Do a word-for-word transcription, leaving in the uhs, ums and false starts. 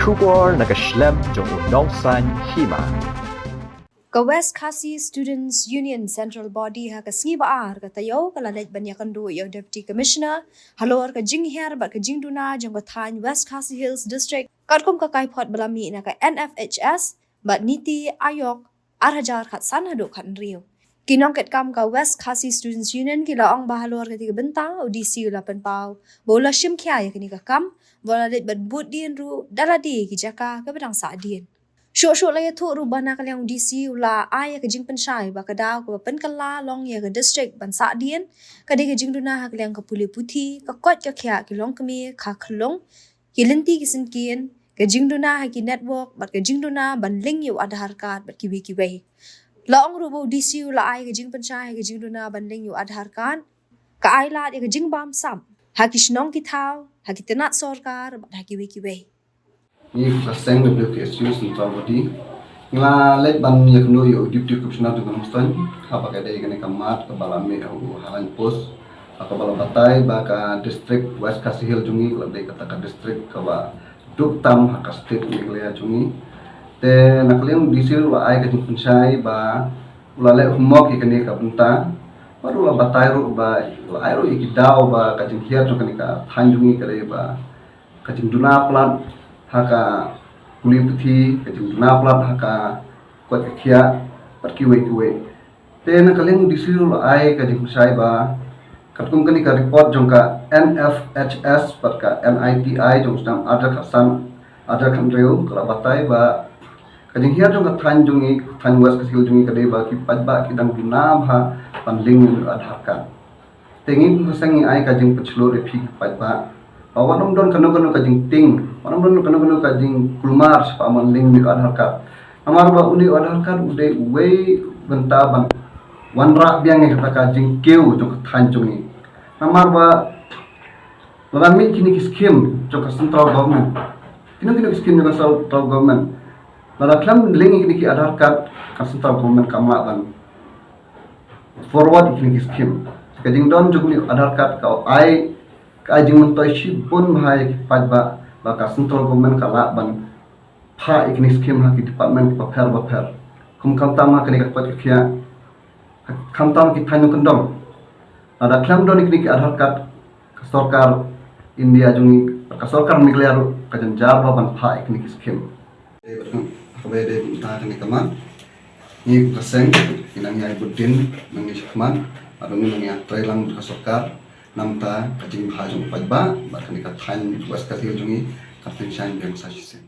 Khubor na ka shlem jong u nongsan hima. Ka West Khasi Students Union Central Body ha ka sngi ba ar ka taïew ka la leit ban ïakynduh ïa u Deputy Commissioner halor ka jinghiar bad ka jingduna jong ka thaiñ West Khasi Hills District katkum ka kaiphod ba la mih na ka N F H S bad NITI Aayog ar hajar khatsan haduh khathynriew. Ki nongkitkam ka West Khasi Students Union ki la ong ba halor kata ka bynta u D C u la pynpaw ba u la shim khia ïa kane ka kam, ba u la leit ban bud dien ruh da lade ki jaka kaba dang sah dien. Shuh shuh la ïathuh ruh ba na ka liang u D C u la ai ïa ka jingpynshai ba ka daw kaba pynkylla long ïa ka district ban sah dien ka dei ka jingduna ha ka liang ka pule puthi, ka koit ka khiah, ki longkmie, ka khyllung, ki lynti ki syngkien, ka jingduna ha ki network bad ka jingduna ban link ïa u Aadhaar card bad kiwei kiwei. La ong ruh ba u D C u la ai ka jingpynshai ha ka jingduna ban link ïa u Aadhaar card, ka ai lad ïa ka jingbam sap ha ki shnong ki thaw, ha ki tnat sorkar bad ha kiwei kiwei. Ngi ka seng W K S U Central Body ngi la leit ban ïakynduh ïa u Deputy Commissioner jong ka Nongstoiñ haba ka dei kane ka mat kaba la mih ha u Halain Post, ha kaba la batai ba ka district West Khasi Hills jong ngi ka la dei kata ka district kaba duk tam ha ka state Meghalaya jong ngi. Te na ka liang u D C u la ai ka jingpynshai ba u la leh homework ïa kane ka bynta bad u la batai ruh ba u la ai ruh ïa ki daw ba ka jinghiar jong kane ka thaiñ jong ngi ka dei ba ka jingduna palat ha ka pule puthi, ka jingduna palat ha ka koit ka khiah bad kiwei kiwei. Te na ka liang u D C u la ai ka jingpynshai ba katkum kane ka report jong ka N F H S bad ka N I T I jong u snem ar hajar khatsan ar hajar khathynriew ka la batai ba ka jinghiar jong ka thaiñ jong ngi, thaiñ West Khasi Hills jong ngi ka dei ba ki paidbah ki dang duna bha ban link ïa u Aadhaar card. Te ngi kum ka seng ngi ai ka jingpynshlur ïa phi ki paidbah ba wat nym don kano kano ka jingtieng, wat nym don kano kano ka jingkulmar shaphang ban link ïa u Aadhaar card. Namar ba une u Aadhaar card u dei uwei u bynta ban wanrah biang ïa kata ka jingkiew jong ka thaiñ jong ngi. Namar ba lada mih kine ki skim jong ka central government, kino kino ki skim jong ka central government, lada khlem link ïa kine ki Aadhaar card, ka central government kam lah ban forward ïa kine ki skim. Ka jingdon jong une u Aadhaar card ka ai, ka ai jingmyntoi shibun bha ïa ki paidbah ba ka central government ka lah ban phah ïa kine ki skim ha ki department bapher bapher. Kum khamtam ha kane ka koit ka khiah, khamtam ha ki thaiñ nongkyndong. Lada khlem don ïa kine ki Aadhaar card, ka sorkar India jong ngi, ka sorkar Meghalaya ruh ka jynjar bha ban phah ïa kine ki skim. Haba ïadei bynta kane ka mat, ngi kum ka seng ngi nang ïai bud dien, nang ïai shakmat, bad ngi nang ïai trei lang bad ka sorkar, namar ka jingbha jong u paidbah bad kane ka thaiñ West Khasi Hills jong ngi kan pynshai biang sa shisien.